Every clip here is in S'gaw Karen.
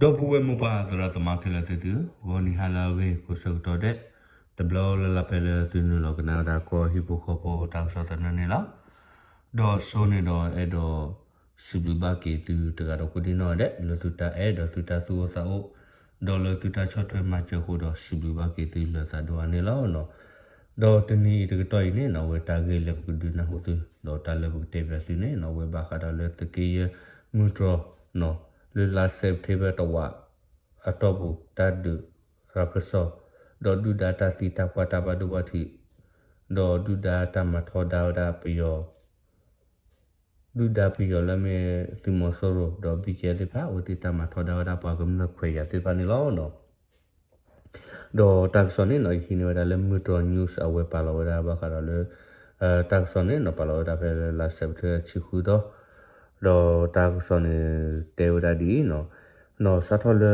ဒီပုၢ်ဝဲၢ်မိၢ်ပၢ်သရၣ်သမါခဲလၢာ်သ့ၣ်သုဧၢ, ဂီၤနံၤဟါလၢအဂ့ၤ ကိးဆၢကတီၢ်ဒဲး တဘျီလၢ်လၢ်ဖဲလၢသုနုာ်လီၤကနၣ်ဝဲဒၣ်ကီၢ်ဟံၣ်ဖိဃီဖိတၢ်ကစီၣ်သနၢၣ်န့ၣ်လီၤ. ဒီးစိန့ၣ်ဒီးအဲၣ်ဒိး စံးဘျုးဘၣ်က့ၤသုတဂၤဒီးကိးဒံနီၢ်ဒဲး လၢသုတၢ်အဲၣ်ဒီးသုတၢ်သူၣ်အိၣ်သးအိၣ် ဒီးလၢသုတၢ်ဆီၣ်ထွဲမၤစၢၤအဃိဒီး စံးဘျုးဘၣ်က့ၤသုလၢသးဒိၣ်အါန့ၣ်လီၤ. ဒီးတနံၤအံၤတကတီၢ်အံၤန့ၣ်နီၣ် အဝဲတၢ်ဂ့ၢ်လၢပကဒုးနၢ်ဟူသု ဒီးတၢ်လၢပကတဲဘၣ်သုန့ၣ်နီၣ် အဝဲဘၣ်ဃးဒီးလၢသုးက့ယဲၢ်မုၢ်တြီၤနီၣ် လၢလါ September တဝာ်အတီၢ်ပူၤ တၢ်ဒုးတၢ်ကစီၣ် ဒီးဒုၣ်ဒါတၢ်သံတၢ်ပှၢ်တၢ်ဘၣ်ဒိဘၣ်ထံး ဒီးဒုၣ်ဒါတၢ်မၤထီဒါဝဲဒၣ်ပယီၤ ဒုၣ်ဒါပယီၤလၢမ့ၢ်သုးမီၤစိရိၤ ဒီး ဘီကၠဲ သ့ၣ်တဖၣ် အဝဲသ့ၣ်တၢ်မၤထီဒါဝဲဒၣ်ပှၤကမျၢၢ်ခွဲးယာ်သ့ၣ်တဖၣ်န့ၣ်လီၤ. ဒီးတၢ်ကစီၣ်န့ၣ်နီၣ် ယဟံးန့ၢ်ဝဲဒၣ်လၢ မုၢ်တြီၤ news အဝဲပာ်လီၤဝဲဒၣ်ဘၣ်ဃးဒီးလၢ တၢ်ကစီၣ်န့ၣ်နီၣ် ပာ်လီၤဝဲဒၣ်ဖဲလၢလါ September ဆံဃုသီ ဒီးတၢ်ကစီၣ်န့ၣ် တဲဝဲဒၣ်ဒ်အံၤနီၣ်, နီၣ်စးထီၣ်လၢ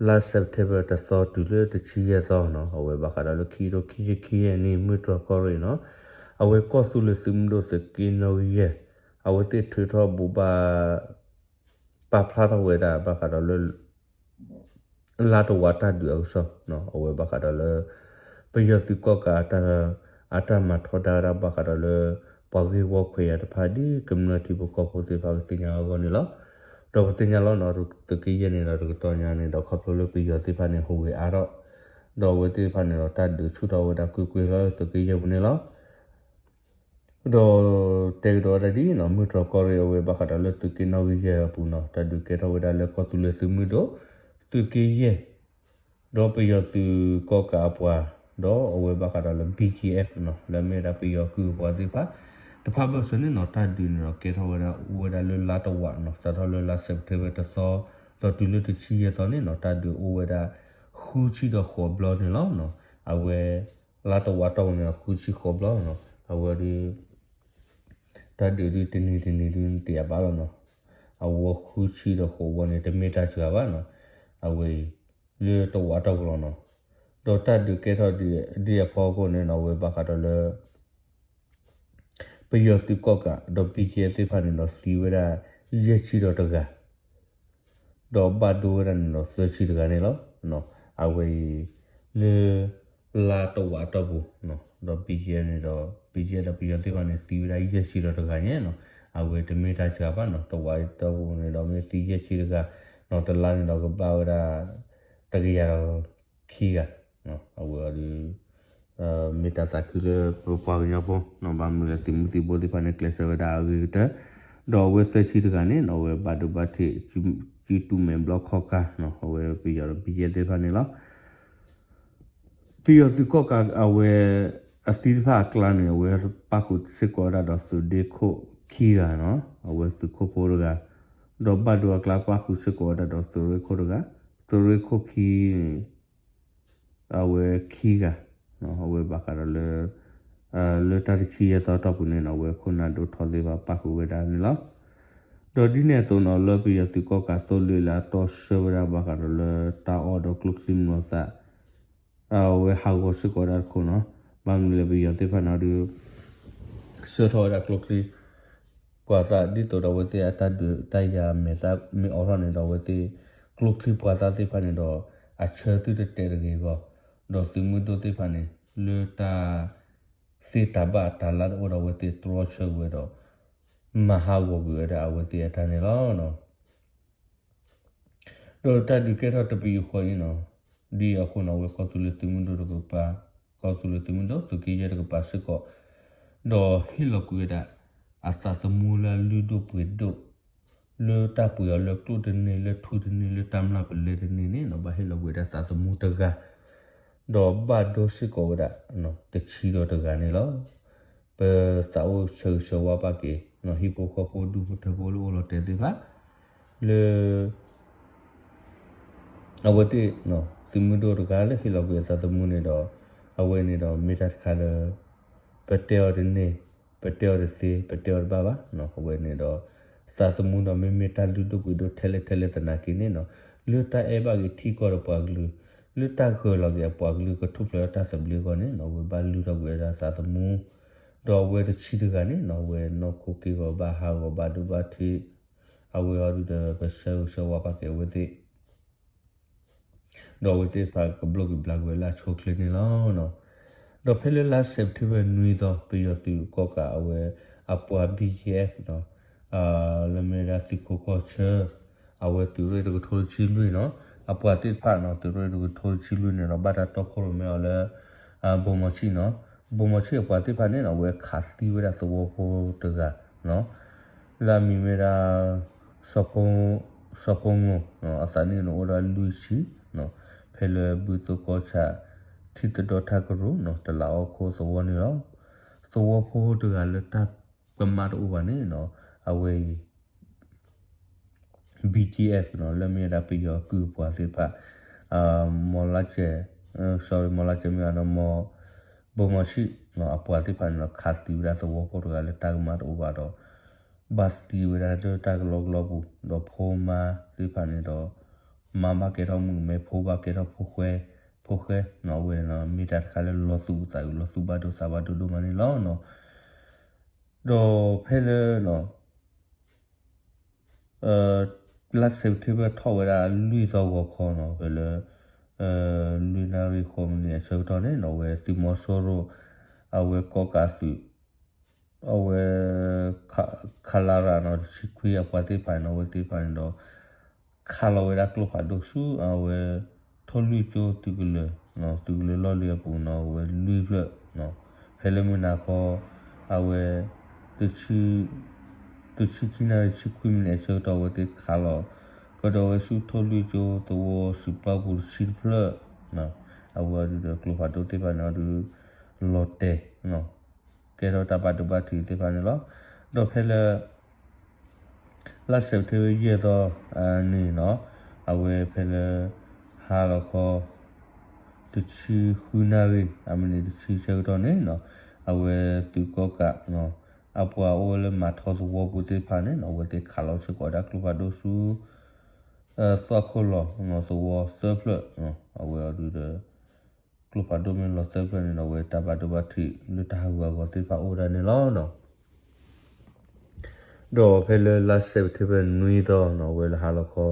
လါ September တသီတုၤလၢတဆံယဲၢ်သီနီၣ် အဝဲဘၣ်ဃးဒီးလၢခံကထိခံဆံခံနံၣ် မုၢ်တြီၤကီၢ်ရ့ၣ်နီၣ် အဝဲကီၢ်သူလ့ၤသုးမုၢ်ဒိၣ်သုးက့နီၣ်ဂံၢ်ယဲၢ် အဝဲသ့ၣ်ထုးထီၣ်ဘိးဘၣ် ပာ်ဖျါထီၣ်ဝဲဒၣ်ဘၣ်ဃးဒီးလၢ လါတဝာ်တၢ်ဒုးအကစီၣ်နီၣ် အဝဲဘၣ်ဃးဒီးလၢ ပယီၤသုးကီၣ်ကး အတၢ်မၤထီဒါဝဲဒၣ်ဘၣ်ဃးဒီးလၢ ပှၤဂ့ၢ်ဝီခွဲးယာ်တဖၣ်ဒ်ကမျၢၢ်ထံဖိကီၢ်ဖိသ့ၣ်တဖၣ်ကသ့ၣ်ညါအဂီၢ်န့ၣ်လီၤ. ဒီးပသ့ၣ်ညါလီၤနီၣ် သုးက့ယဲၢ်န့ၣ်ဒီးတကတီၢ်ညါန့ၣ်ဒီး ခီဖျိလၢပယီၤသ့ၣ်တဖၣ်န့ၣ် ဟူးဂဲၤအါထီၣ် ဒီးအဝဲသ့ၣ်တဖၣ်န့ၣ်ဒီး တၢ်ဒုးဆူၣ်ထီၣ်ဝဲဒၣ်ကွ့ၢ်ကွ့ၢ်လၢသုးက့ယဲၢ်ပူၤန့ၣ်လီၤ. ဒီးတဲကဒီးဝဲဒၣ်ဒ်နီၣ် မုၢ်တြီၤကီၢ်ရ့ၣ်အဝဲဘၣ်ဃးဒီးလၢသုးက့နီၣ်ဂံၢ်ယဲၢ်အပူၤနီၣ် တၢ်ဒုးကဲထီၣ်ဝဲဒၣ်လၢကီၢ်သူလ့ၤသုးမုၢ်ဒိၣ် သုးက့ယဲၢ် ဒီးပယီၤသုးကီၣ်ကးအပှၤ ဒီးအဝဲဘၣ်ဃးဒီးလၢ ဘီကၠဲ နီၣ် လၢအမ့ၢ်ဝဲဒၣ်ပယီၤကုၢ်အပှၤသ့ၣ်တဖၣ် တဖၣ်ဘၢၣ်စၢၤန့ၣ်နီၣ် တၢ်ဒုးန့ၣ်ဒီးကဲထီၣ်ဝဲဒၣ်အိၣ်ဝဲဒၣ်လၢလါတဝာ်နီၣ် စးထီၣ်လၢလါ September တသီ ဒီးတုၤလၢတဆံယဲၢ်သီန့ၣ်နီၣ် တၢ်ဒုးအိၣ်ဝဲဒၣ် ဃုဆံဒီးဃိးဘျီန့ၣ်လီၤ. အဝဲ လါတဝာ်တီၢ်ပူၤန့ၣ် ဃုဆံဃိးဘျီနီၣ် အဝဲဒၣ် တၢ်ဒုးဒ်တနံၤတနံၤဒ်တယၤဘၣ်လီၤနီၣ် အဝဲဃုဆံဒီးဃိးဝီန့ၣ် တမ့ၢ်တၢ်စှၤဘၣ်နီၣ် အဝဲအံၤ လၢတဝာ်တီၢ်ပူၤလီၤနီၣ် ဒီးတၢ်ဒုးကဲထီၣ်ဒ်အဖီခိၣ်န့ၣ်နီၣ် အဝဲဘၣ်ဃးဒီးလၢ ပယီၤသုးကီၣ်ကး ဒီး ဘီကၠဲ သ့ၣ်တဖၣ်န့ၣ်ဒီးသံဝဲဒၣ် ယဲၢ်ဆံဒီးတဂၤ ဒီးဘၣ်ဒိဝဲဒၣ်န့ၣ်ဒီးသၢဆံတဂၤန့ၣ်လီၤ. အဝဲအံၤ လၢ လါတဝာ်တီၢ်ပူၤ ဒီး ဘီကၠဲ န့ၣ်ဒီး ဘီကၠဲ ဒီးပယီၤသ့ၣ်တဖၣ်န့ၣ် သံဝဲဒၣ်ယဲၢ်ဆံဒီးတဂၤန့ၣ်နီၣ် အဝဲတမ့ၢ်တၢ်စှၤဘၣ်နီၣ် တဝာ်တီၢ်ပူၤန့ၣ်ဒီးမ့ၢ်သံယဲၢ်ဆံတဂၤ နီၣ် တလါန့ၣ်ဒီးကဘၣ်ဝဲဒၣ် တကယၤဒီးခံဂၤ အဝဲအံၤ မ့ၢ်တၢ်သးခုလၢပပှၤကညီဖိနီၣ် ဘၣ်မနုၤလဲၣ်သုးမုၢ်သံၣ်ဘိသ့ၣ်တဖၣ်န့ၣ် ကျဲးစၢးဝဲဒၣ်အဂ့ၤကတၢၢ် ဒီးအဝဲသၢဆံတဂၤန့ၣ်နီၣ် အဝဲဘၣ်ဒိဘၣ်ထံး ကံတူၢ်မဲာ်ဘျီခီၣ်ကါနီၣ် အဝဲပယီၤဒီး ဘီကၠဲ သ့ၣ်တဖၣ်န့ၣ်လီၤ. ပယီၤသုးကီၣ်ကးအဝဲ အသံတဖၣ်အကျါန့ၣ် အဝဲပၣ်ဃုာ်စ့ၢ်ကီးဝဲဒၣ်ဒီးသုးဒ့ခိၣ်ခံဂၤနီၣ် အဝဲသုးခိၣ်ဖိတဂၤ ဒီးဘၣ်ဒိအကျါပၣ်ဃုာ်စ့ၢ်ကီးဝဲဒၣ်ဒီးသုးရ့ၣ်ခိၣ်တဂၤ သုးရ့ၣ်ခိၣ်ခံန့ၣ် အဝဲခံဂၤ အဝဲဘၣ်ဃးဒီးလၢ လၢတၢ်တဆံယဲၢ်သီတီၢ်ပူၤန့ၣ်နီၣ် အဝဲခိၣ်နၢ်ဒိၣ်ထီသ့ၣ်တဖၣ်ပၣ်ဃုာ်ဝဲဒၣ်န့ၣ်လီၤ. ဒီးဒ်န့ၣ်အသိးနီၣ် လၢပယီၤသုးကီၣ်ကးသိလ့ၣ်လၢအတီဆှၢဝဲဒၣ်ဘၣ်ဃးဒီးလၢတၢ်အီၣ်ဒီးကျိချံမျိာ်သၣ် အဝဲဟးဂီၤစ့ၢ်ကီးဝဲဒၣ်တခိၣ်နီၣ် ဘၣ်မနုၤလဲၣ်ပယီၤသ့ၣ်တဖၣ်န့ၣ်ဒီး ဆှၢထီၣ်ဝဲဒၣ်ကျိချံ ပှၤသးဒ်သိးဒီးအဝဲသ့ၣ်အတၢ်ဒုးတၢ်ယၤမဲာ်သၣ်မ့ၢ်အိးထီၣ်န့ၣ်ဒီးအဝဲသ့ၣ် ကျိချံပှၤသၣ်သ့ၣ်တဖၣ်န့ၣ်ဒီး အဆၢသုတတဲာ်တဂ့ၤအဂီၢ် ဒီးသုးမုၢ်ဒိၣ်သ့ၣ်တဖၣ်န့ၣ် လၢတၢ်သ့တၢ်ဘၣ်တၢ်လၢတအိၣ်ဒီးအဝဲသ့ၣ်တြီဆၢကွံာ်ဝဲဒီး မၤဟးဂီၤကွံာ်ဝဲဒၣ်အဝဲသ့ၣ်အတၢ်န့ၣ်လီၤ. ဒီးတၢ်ဒုးကဲထီၣ်တပယူာ်ဃီအံၤနီၣ် ဒ်အဃိန့ၣ် အဝဲကီၢ်သူလ့ၤသုးမုၢ်ဒိၣ်တကပၤ ကီၢ်သူလ့ၤသုးမုၢ်ဒိၣ်သုးက့ယဲၢ်တကပၤစ့ၢ်ကီး ဒီးဟ့ၣ်လီၤကွံာ်ဝဲဒၣ် အသးသမူလၢအလုၢ်ဒိၣ်ပှ့ၤဒိၣ် လၢတၢ်ပှ့ၤအီၤလၢကျိၣ်တန့ၢ် လၢထူတန့ၢ် လၢတၢ်မျၢ်ပလဲတန့ၢ်န့ၣ်နီၣ် ဘၣ်ဟ့ၣ်လီၤကွံာ်ဝဲဒၣ်သးသမူတဂၤ ဒီးဘၣ်ဒိစ့ၢ်ကီးဝဲဒၣ် တဆံဒီးတဂၤန့ၣ်လီၤ. ပသးအိၣ်ဆၢဂ့ၤဆၢဝါဘၣ်က့ၤ ဟံၣ်ဖိဃီဖိဒူၣ်ဖိထၢဖိလၢအိၣ်လီၤတဲာ်သ့ၣ်တဖၣ် လၢ အဝဲသ့ၣ် သုးမုၢ်ဒိၣ်တဂၤလၢဟ့ၣ်လီၤကွံာ်အသးသမူန့ၣ်ဒီး အဝဲန့ၣ်ဒီးမ့ၢ်တၢ်တခါလၢ ပတဲအီၤတန့ၢ် ပတဲအီၤတသ့ ပတဲအီၤတဘၣ်ဘၣ်နီၤ. အဝဲန့ၣ်ဒီး သးသမူဒီးမ့မ့ၢ်တၢ်လုၢ်ဒိၣ်ပှ့ၤဒိၣ်ထဲလဲၣ်ထဲလဲၣ်သနာ်က့န့ၣ်နီၤ လၢတၢ်အဲၣ်ဘၣ်က့ၤထံကီၢ်ဒီးပှၤကလုာ် လၢတၢ်ဂၢၢ်လီၤက့ၤအပှၤကလုာ်ကထူၣ်ဖျဲးတၢ်သဘျ့အဂီၢ်န့ၣ်နီၤ အဝဲဘၣ်လုၢ်ထီၣ်ကွံာ်ဝဲဒၣ်သးသမူ ဒီးအဝဲတဆံတဂၤန့ၣ်နီၤ အဝဲနီၢ်ခိက့ၢ်ဂီၤဘၣ်ဟးဂီၤဘၣ်ဒိဘၣ်ထံး အဝဲအီၤဒုးဒီးပဆၢဂ့ၤဆၢဝါပာ်ကဲဝဲသ့ၣ် ဒီးအဝဲသ့ၣ်တဖၣ်ကဘျီကဘျါကွံာ်ဝဲလၢအဆိအချ့န့ၣ်လီၤ. ဒီးဖဲလၢလါစဲးပထ့ဘၢၣ်နွံသီ ပယီၤသုးကီၣ်ကးအဝဲ အပှၤ B G F နီၤ လၢမ့ၢ်ဝဲဒၣ်သုးခိးကီၢ်ဆၢ အဝဲသုးရ့ၣ်တကထိတဆံလွံၢ်နီၤ အပှၤသ့ၣ်တဖၣ်နီၤ သုးရ့ၣ်တကထိတဆံလွံၢ်န့ၣ်ဒီး ဘၣ်တၢ်တီခိၣ်ရိၣ်မဲအီၤလၢ ဘိၣ်မီၤဆံၣ်နီၤ ဘိၣ်မီၤဆံၣ်အပှၤသ့ၣ်တဖၣ်န့ၣ်နီၤ အဝဲခးသံဝဲဒၣ်သဝီဖိတဂၤနီၤ လၢအမံၤမ့ၢ်ဒၣ် စီၤဖိငိၢ် အသးနံၣ်န့ၣ်အိၣ်ဒၣ်လွံၢ်ဆံ ဖဲလၢဘုသိၣ်ကီၢ်ဆၣ် ထံသဒီထၢ်ကရူၢ်နီၤ တလးအီၣ်ခိၣ်သဝီန့ၣ်လီၤ. သဝီဖိတဂၤလၢတၢ်ကမၣ်တအိၣ်ဘၣ်န့ၣ်နီၤ အဝဲအံၤ B G F နီၤ လၢမ့ၢ်ဝဲဒၣ်ပယီၤကုၢ်အပှၤသ့ၣ်တဖၣ် မီၤလါစဲး sorry မီၤလါစဲးမ့ၢ်အနီၤ မီၤ ဘိၣ်မီၤဆံၣ်နီၤ အပှၤသ့ၣ်တဖၣ်န့ၣ်ဒီး ခးသံဝဲဒၣ်သဝီဖိတဂၤလၢတၢ်ကမၣ်တအိၣ်ဘၣ်ဒီး ဘၣ်သံဝဲဒၣ်လၢတၢ်ကလီကလီပူၤ ဒီးဖိမါသ့ၣ်တဖၣ်န့ၣ်ဒီး မါဘၣ်ကဲထီၣ်မုၣ် မ့ၢ်ဖိဘၣ်ကဲထီၣ်ဖိဃဲ ဖိဃဲနီၤ အဝဲနီၤ မ့ၢ်တၢ်တခါလၢလီၤသူၣ်အုးသးအုး လီၤသူၣ်ဘၣ်ဒိသးဘၣ်ဒိဒိၣ်မးန့ၣ်လီၤ. ဒီးဖဲလၢ လါစဲးပထ့ဘၢၣ်ထီၣ်ဝဲဒၣ်လွံၢ်သီဂီၤခီနီၤ ဖဲလၢ လွံၢ်နၣ်ရံၣ်ဃိးမံးနံးအဆၢကတီၢ်န့ၣ်နီၤ အဝဲသုးမီၤစိရိၤ အဝဲကီၣ်ကးသုး အဝဲ ခလရနီၤ တဆံခွံအပှၤသ့ၣ်တဖၣ်န့ၣ် အဝဲသ့ၣ်တဖၣ်န့ၣ်ဒီး ခးလီၤဝဲဒၣ်ကျိဖးဒိၣ်ဆူ အဝဲ ထိၣ်လွံၢ်ကၠိသုးကလၢၤ သုးကလၢၤလီၢ်လံၤအပူၤနီၤ အဝဲလွံၢ်ဖျၢၣ် ဖဲလၢမုၢ်နၤခီ အဝဲ တဆံခံနၣ်ရံၣ်တဆံခွံမံးနံးအဆၢကတီၢ် အဝဲသ့ၣ်ခးလီၤ ကဒီးဝဲဆူထိၣ်လွံၢ်ကၠိသဝီစုပာ်ပူၤတဆံတဖျၢၣ် အဝဲအီၤဒုးဒီးကျိဖးဒိၣ်သ့ၣ်တဖၣ်န့ၣ်အီၤဒုး လီၤတဲာ် ကဲထီၣ်တၢ်ဘၣ်ဒိဘၣ်ထံးသ့ၣ်တဖၣ်န့ၣ်လီၤ. ဒီးဖဲလၢ လါစဲးပထ့ဘၢၣ်ယဲၢ်သီ န့ၣ်နီၤ အဝဲဖဲလၢ ဟါလီၤခီ တဆံဃုနၣ်ရံၣ် အမံးနံးတဆံဆၢကတီၢ်န့ၣ်နီၤ အဝဲသုးကီၣ်ကး အပှၤအိၣ်ဝဲလၢမၤထီသဝီပူၤသ့ၣ်တဖၣ်န့ၣ်နီၤ အဝဲသ့ၣ်ခးလီၤစ့ၢ်ကီးဝဲဒၣ်ကျိဖးဒိၣ်ဆူ သွၣ်ခိၣ်လီၤသဝီသၢဖျၢၣ် အဝဲအီၤဒုးဒီး ကျိဖးဒိၣ်မ့ၢ်လီၤသၢဖျၢၣ်န့ၣ်ဒီး အဝဲတၢ်ဘၣ်ဒိဘၣ်ထံးလၢတၢ်ဟးဂူာ်ဟးဂီၤသ့ၣ်တဖၣ်အိၣ်ဝဲဒၣ်န့ၣ်လီၤ. ဒီးဖဲလၢလါစဲးပထ့ဘၢၣ်နွံသီနီၤ အဝဲလၢဟါလီၤခီ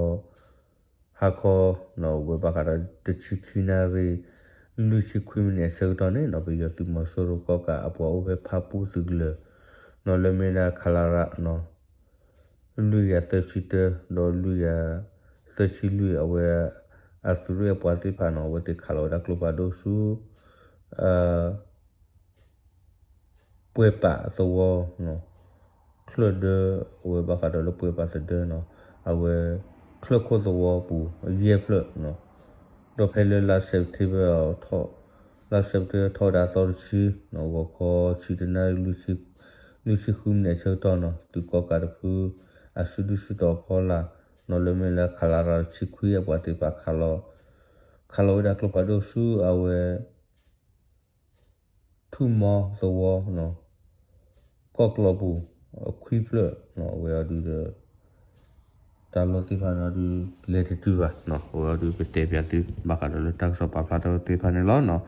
ဟါခီနီၤ အဝဲဘၣ်ဃးဒီးတဆံခံနၣ်ရံၣ် လွံၢ်ဆံခွံမံးနံးအဆၢကတီၢ်န့ၣ်နီၤ ပယီၤသုးမီၤစိရိၤကီၣ်ကးအပှၤအိၣ်ဖဲဖၣ်ပူၣ်သုးကလၢၤနီၤ လၢမ့ၢ်ဒၣ် ခလရနီၤ လွံၢ်ကယၤသၢဆံတၢ ဒီးလွံၢ်ကယၤသၢဆံလွံၢ် အဝဲ အသုးရ့ၣ်အပှၤသ့ၣ်တဖၣ်နီၤ အဝဲသ့ၣ်ခးလီၤဝဲဒၣ်ကျိဖးဒိၣ်ဆူ ပှဲၤပာ်သဝီ ချၢၣ်ဒၢ အဝဲဘၣ်ဃးဒီးလၢပှဲၤပာ်သဒၢနီၤ အဝဲ ချၢၣ်ခိၣ်သဝီပူၤ ယဲၢ်ဖျၢၣ်နီၤ ဒီးဖဲလၢလါစဲးပထ့ဘၢၣ် လါစဲးပထ့ဘၢၣ်ထီၣ်ဝဲဒၣ်သီတဆံ ဂီၤခီဆံတနၣ်ရံၣ် လွံၢ်ဆံဃုမံးနံးအဆၢကတီၢ်နီၤ သုးကီၣ်ကးတဖု အစုဒုၣ်စုတီၤအဖီလာ်နီၤ လၢမ့ၢ်လၢ ခလရ တဆံခွံအပှၤသ့ၣ်တဖၣ်ခးလီၤ ခးလီၤဝဲဒၣ်ကျိဖးဒိၣ်ဆူအဝဲ ထူၣ်မီသဝီ ကီၢ်ကျီပူၤ ခွံဖျၢၣ် အဝဲအီၤဒုးဒီး တၢ်လီၢ်သ့ၣ်တဖၣ်န့ၣ်အီၤဒုး လဲၤတတုၤဘၣ် အဝဲအီၤဒုးပတဲပၠးသု ဘၣ်ဃးဒီးလၢတၢ်ကစီၣ်ပာ်ဖျါထီၣ်သ့ၣ်တဖၣ်န့ၣ်လီၤ.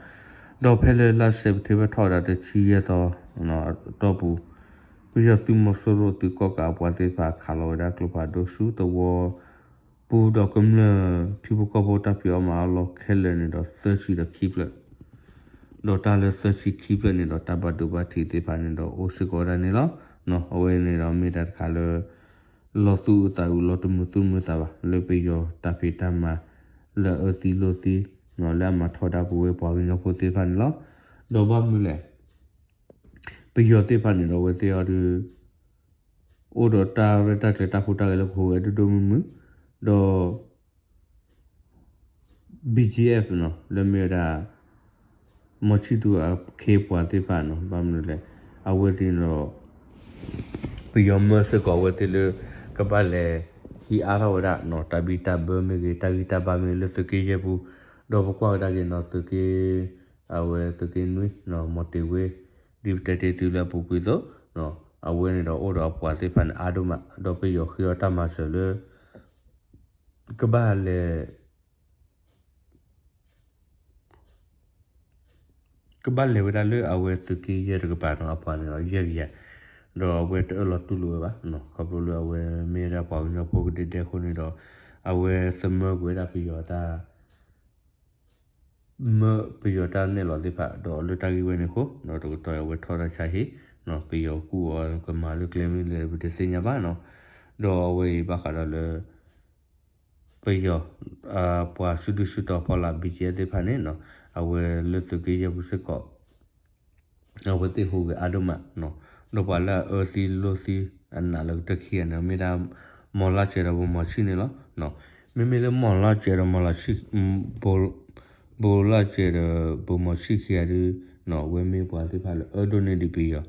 ဒီးဖဲလၢလါစဲးပထ့ဘၢၣ်ထီၣ်ဝဲဒၣ်တဆံယဲၢ်သီ အတီၢ်ပူၤ ပယီၤသုးမီၤစိရိၤသုးကီၣ်ကးအပှၤသ့ၣ်တဖၣ်ခးလီၤဝဲဒၣ်ကျိဖးဒိၣ်ဆူသဝီ ပူၤဒီးကမျၢၢ်ထံဖိကီၢ်ဖိတၢ်ဖံးအီၣ်မၤအီၣ်လီၢ်ခဲလၢာ်န့ၣ်ဒီးသၢဆံဒီးခံဖျၢၣ် ဒီးတၢ်လၢသၢဆံခံဖျၢၣ်န့ၣ်ဒီးတၢ်ဘၣ်ဒိဘၣ်ထံးသ့ၣ်တဖၣ်န့ၣ်ဒီးအိၣ်စ့ၢ်ကီးဝဲဒၣ်န့ၣ်လီၤ. အဝဲန့ၣ်ဒီးမ့ၢ်တၢ်တခါလၢ လီၤသူၣ်အုးသးအုးလီၤတမုာ်သူၣ်မုာ်သးဘၣ် လၢပယီၤတၢ်ဖံးတၢ်မၤ လၢအအၢသံလိာ်သံ လၢအမၤထီဒါပဝဲပှၤကညီဖိသ့ၣ်တဖၣ်န့ၣ်လီၤ. ဒီးဘၣ်မနုၤလဲၣ် ပယီၤသ့ၣ်တဖၣ်န့ၣ်ဒီးအဝဲသ့ၣ်အီၤဒုး အိၣ်ဒီးတၢ်ရဲၣ်တၢ်ကျဲၤတၢ်ဟူးတၢ်ဂဲၤလၢကဟူးဂဲၤဒိၣ်ဒိၣ်မုၢ်မုၢ် ဒီး BGF နီၤ လၢမ့ၢ်ဝဲဒၣ် မီၤဆံၣ်သူၤအခ့အပှၤသ့ၣ်တဖၣ်နီၤ ဘၣ်မနုၤလဲၣ် အဝဲသ့ၣ်န့ၣ်ဒီး ပယီၤမၢစ့ၢ်ကီးအဝဲသ့ၣ်လၢ ကဘၣ်လဲၤဟံးအါထီၣ်ဝဲဒၣ်နီၤ တၢ်ဘံၣ်တၢ်ဘၢမ့ၢ်ဂ့ၤ တၢ်ဂံၢ်တၢ်ဘါမ့ၢ်ဂ့ၤလၢသုးက့ယဲၢ်ပူၤ ဒီးပကွၢ်ကဒါက့ၤနီၤ သုးက့ အဝဲသုးက့နွံ မီၤတ့ၤဝ့ ဒ်ပတဲတ့ၢ်သုလၢအပူၤကွံာ်အသိး အဝဲန့ၣ်ဒီးအိၣ်ဒီးအပှၤသ့ၣ်တဖၣ်န့ၣ်အါဒိၣ်မး ဒီးပယီၤဃ့အီၤတၢ်မၤစၢၤလၢ ကဘၣ်လဲၤ ကဘၣ်လဲၤဝဲဒၣ်လၢအဝဲသုးက့ယဲၢ်တကပၤနီၤ အပှၤန့ၣ်ဒီးယဲၢ်ကယၤ ဒီးအဝဲတအၢၣ်လီၤတူၢ်လိာ်ဝဲဘၣ် ခီဖျိလၢအဝဲမ့ၢ်ဝဲဒၣ်ပှၤကညီဖိကဒဲကဒဲအဃိန့ၣ်ဒီး အဝဲသမၢကွံာ်ဝဲဒၣ်ပယီၤတၢ် မၢပယီၤတၢ်နဲၣ်လီၤသ့ၣ်တဖၣ် ဒီးလၢတၢ်ဂ့ၢ်ဝဲန့ၣ်အဃိ ဒီးတကတီၢ်အဝဲထီၣ်တၢ်ဆါဟံၣ် ပယီၤကူၣ်အီၤကမၤလၢကျဲမ့ၢ်လဲၣ် ပတသ့ၣ်ညါဘၣ်နီၤ. ဒီးအဝဲအံၤဘၣ်ဃးဒီးလၢ ပယီၤ ပှၤစုဒုၣ်စုတီၤဖီလာ် ဘံၣ်ကၠဲသ့ၣ်တဖၣ်န့ၣ်နီၤ အဝဲလၢသုးက့ယဲၢ်ပူၤစ့ၢ်ကီး အဝဲသ့ၣ်ဟူးဂဲၤအါဒိၣ်မးနီၤ. ဒီးပှၤလၢအအၢသံလိၢ်သံ အနးလၢကတၢၢ်ခံဂၤန့ၣ် မ့ၢ်ဒၣ် မီၤလၢ်စဲးဒီး ဗိုလ်မှူးချစ်န့ၣ်လီၤ. မ့မ့ၢ်လၢ မီၤလၢ်စဲးဒီး ဗိုလ်မှူးချစ် ဗိုလ်မှူးချစ်ဒီး ဗိုလ်မှူးချစ်ခံဂၤဒုး အဝဲမ့ၢ်ပှၤသ့ၣ်တဖၣ်လၢအၢဒိၣ်န့ၢ်ဒံးပယီၤ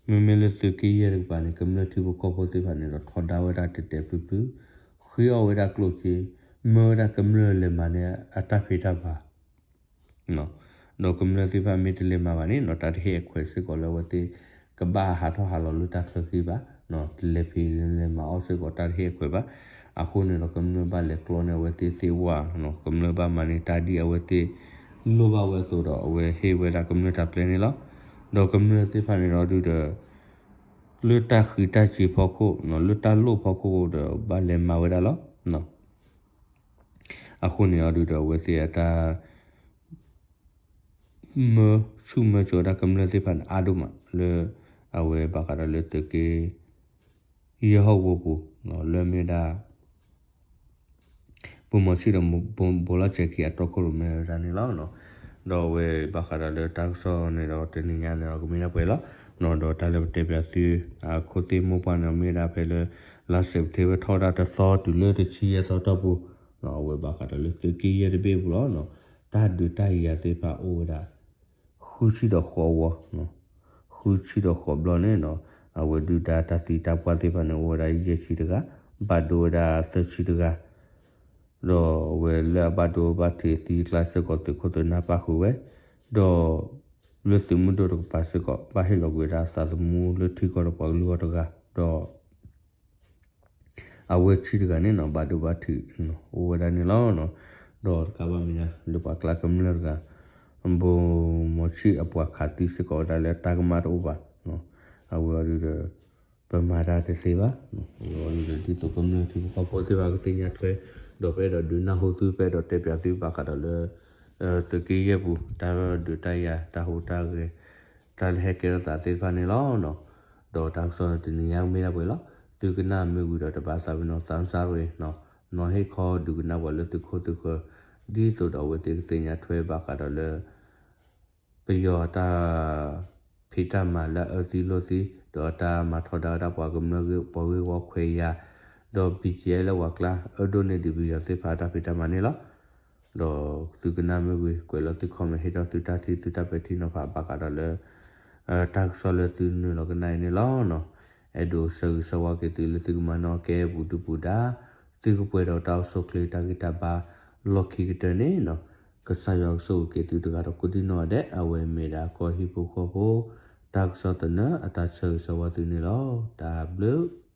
မ့မ့ၢ်လၢသုးက့ယဲၢ်တကပၤန့ၣ် ကမျၢၢ်ထံဖိကီၢ်ဖိသ့ၣ်တဖၣ်န့ၣ်ဒီး ထီဒါဝဲဒၣ်တဲာ်တဲာ်ဖျုးဖျုး, ဃ့အီၣ်ဝဲဒၣ်ကျိၣ်စ့, မၢဝဲဒၣ်ကမျၢၢ်လဲၤမၤန့ၢ်အတၢ်ဖံးတၢ်မၤ ဒီးကမျၢၢ်သ့ၣ်တဖၣ်မ့ၢ်တလဲၤမၤဘၣ်န့ၣ်နီၤ တၢ်တဟ့ၣ်အခွဲးစ့ၢ်ကီးလၢအဝဲသ့ၣ် ကဘၣ်ဟးထီၣ်ဟးလီၤလၢတၢ်ချၢဃံဘၣ်, တလဲၤဖံးလဲၤမၤအီၣ်စ့ၢ်ကီးတၢ်တဟ့ၣ်အခွဲးဘၣ်. အဃိန့ၣ်ဒီး ကမျၢၢ်ဘၣ်လဲၤကျီန့ၢ်အဝဲသ့ၣ်သ့ၣ်ဝၣ်, ကမျၢၢ်ဘၣ်မၤန့ၢ်တၢ်ဒ်အဝဲသ့ၣ်လိၣ်ဘၣ်ဝဲအသိးဒီး အဝဲဟ့ၣ်ဝဲဒၣ်ကမျၢၢ်တၢ်ပျဲန့ၣ်လီၤ. ဒီးကမျၢၢ်သ့ၣ်တဖၣ်န့ၣ်ဒီးဒုးဒီး လၢတၢ်ဃံးတၢ်စ့ၤဖီခိၣ်, လၢတၢ်လိၣ်ဖီခိၣ်ဒီး ဘၣ်လဲၤမၤဝဲဒၣ်လီၤ. အဃိန့ၣ်အီၤဒုးဒီး အဝဲသ့ၣ်အတၢ် မၢဆူၣ်မၢစိးဝဲဒၣ်ကမျၢၢ်သ့ၣ်တဖၣ်န့ၣ် အါဒိၣ်မး လၢအဝဲဘၣ်ဃးဒီးလၢသုးက့ယဲၢ်ဟီၣ်ကဝီၤပူၤ လၢမ့ၢ်ဝဲဒၣ် ဗိုလ်မှူးချစ်ဒီး ဗိုလ်မှူးချစ်ခံဂၤ အတီခိၣ်ရိၣ်မဲဝဲဒၣ်န့ၣ်လီၤ. ဒီးအဝဲဘၣ်ဃးဒီးလၢတၢ်ကစီၣ်န့ၣ်ဒီး တနံၤညါန့ၣ်ဒီး ကမ့ၢ်ဒၣ်ပှဲၤလီၤ. ဒီးတၢ်လၢပတဲပၠးသု အခိၣ်သ့ၣ်မိၢ်ပှၢ်န့ၣ် မ့ၢ်ဝဲဒၣ်ဖဲလၢ လါစဲးပထ့ဘၢၣ်ထီၣ်ဝဲဒၣ်တသီတုၤလၢတဆံယဲၢ်သီတီၢ်ပူၤ, အဝဲဘၣ်ဃးဒီးလၢသုးက့ယဲၢ်တဘ့ၣ်အပူၤလီၤ. တၢ်ဒုးတၢ်ယၤသ့ၣ်တဖၣ်အိၣ်ဝဲဒၣ် ဃုဆံဒီးဃိးဝီ, ဃုဆံဒီးဃိးဘျီန့ၣ်နီၤ, အဝဲဒုၣ်ဒါတၢ်သံတၢ်ပှၢ်သ့ၣ်တဖၣ်န့ၣ် အိၣ်ဝဲဒၣ်ယဲၢ်ဆံတဂၤ, ဘၣ်ဒိဝဲဒၣ်သၢဆံတဂၤ, ဒီးအဝဲလၢအဘၣ်ဒိဘၣ်ထံးသံကျါစ့ၢ်ကီး သုးခိၣ်သုးနၢ်ပၣ်ဃုာ်ဝဲ, ဒီးလၢသုးမုၢ်ဒိၣ်တကပၤစ့ၢ်ကီး ဘၣ်ဟ့ၣ်လီၤကွံာ်ဝဲဒၣ်သးသမူလၢထံကီၢ်ဒီးပှၤကလုာ်အဂီၢ်တဂၤ, ဒီး အဝဲဆံတဂၤန့ၣ်နီၤ ဘၣ်ဒိဘၣ်ထံး အိၣ်ဝဲဒၣ်န့ၣ်လီၤ. ဒီးတကးဘၣ်မ့ၢ်ဒၣ် လၢပှၤကျါကမျၢၢ်တဂၤ ဗိုလ်မှူးချစ်အပှၤခးသံစ့ၢ်ကီးဝဲဒၣ်လၢတၢ်ကမၣ်တအိၣ်ဘၣ်, အဝဲအီၤဒုးဒီး ပမၤတၢ်တသ့ဘၣ်, အဝဲအီၤဒုးဒီး ဒ်သိးကမျၢၢ်ထံဖိကီၢ်ဖိသ့ၣ်တဖၣ်ကသ့ၣ်ညါထွဲ, ဒီးပအဲၣ်ဒိးဒုးနၢ်ဟူသု ပအဲၣ်ဒိးတဲပၠးသုဘၣ်ဃးဒီးလၢ သုးက့ယဲၢ်ပူၤ တၢ်ဒုးတၢ်ယၤ တၢ်ဟူးတၢ်ဂဲၤ တၢ်လၢဟဲကဲထီၣ်သးသ့ၣ်တဖၣ်န့ၣ်လီၤ. ဒီးတၢ်ကစီၣ်တနံၤညါမ့ၢ်ဒၣ်ပှဲၤလီၤ. သုကနၣ်မ့ၢ်ဝံၤဒီးတဘၣ်သးပ့ၤနီၣ် သးစၢ်ရ့ၣ် နီၤဟ့ၣ်ခီဒုးကနၣ်ပှၤလၢသုးခိၣ်သုးဃၢၤ ဒ်သိးဒီးအဝဲသ့ၣ်ကသ့ၣ်ညါထွဲဘၣ်ဃးဒီးလၢ ပယီၤတၢ် ဖံးတၢ်မၤလၢအအၢသံလိၢ်သံ ဒီးတၢ်မၤထီဒါဝဲဒၣ်ပှၤကမျၢၢ်ဂ့ၢ်ပှၤဂ့ၢ်ဝီခွဲးယာ်, ဒီး ဘံၣ်ကၠဲ လၢပှၤကျါ အၢဒိၣ်န့ၢ်ဒံးပယီၤသ့ၣ်တဖၣ်တၢ်ဖံးတၢ်မၤန့ၣ်လီၤ. ဒီးသုကနၣ်မ့ၢ်ဝံၤ ကွဲးလီၤသု comment ဟ့ၣ်ထီၣ်သုတၢ်ထံၣ်သုတၢ်ပဲာ်ထံနီၤဖးဘၣ်ဃးဒီးလၢ တၢ်ကစီၣ်လၢသုနုာ်လီၤကနၣ်အံၤန့ၣ်လီၤ. အဲၣ်ဒိးဆၢဂ့ၤဆၢဝါက့ၤသုလၢသုကမၤနၢၤကဲပူၤဒုပူၤဒါ သုကပှဲၤဒီးတၢ်အိၣ်ဆူၣ်အိၣ်ချ့တၢ်ဂံၢ်တၢ်ဘါ လီၢ်ခံကတၢၢ်န့ၣ်နီၤ, ကစၢ်ယွၤကဆိၣ်ဂ့ၤက့ၤသုတဂၤဒီးကိးဒံနီၢ်ဂၤဒဲး အဝဲမ့ၢ်ဒၣ်ကီၢ်ဟံၣ်ဖိဃီဖိ တၢ်ကစီၣ်သနၢၣ်အတၢ်ဆၢဂ့ၤဆၢဝါသုန့ၣ်လီၤ. တၢ်ဘျုး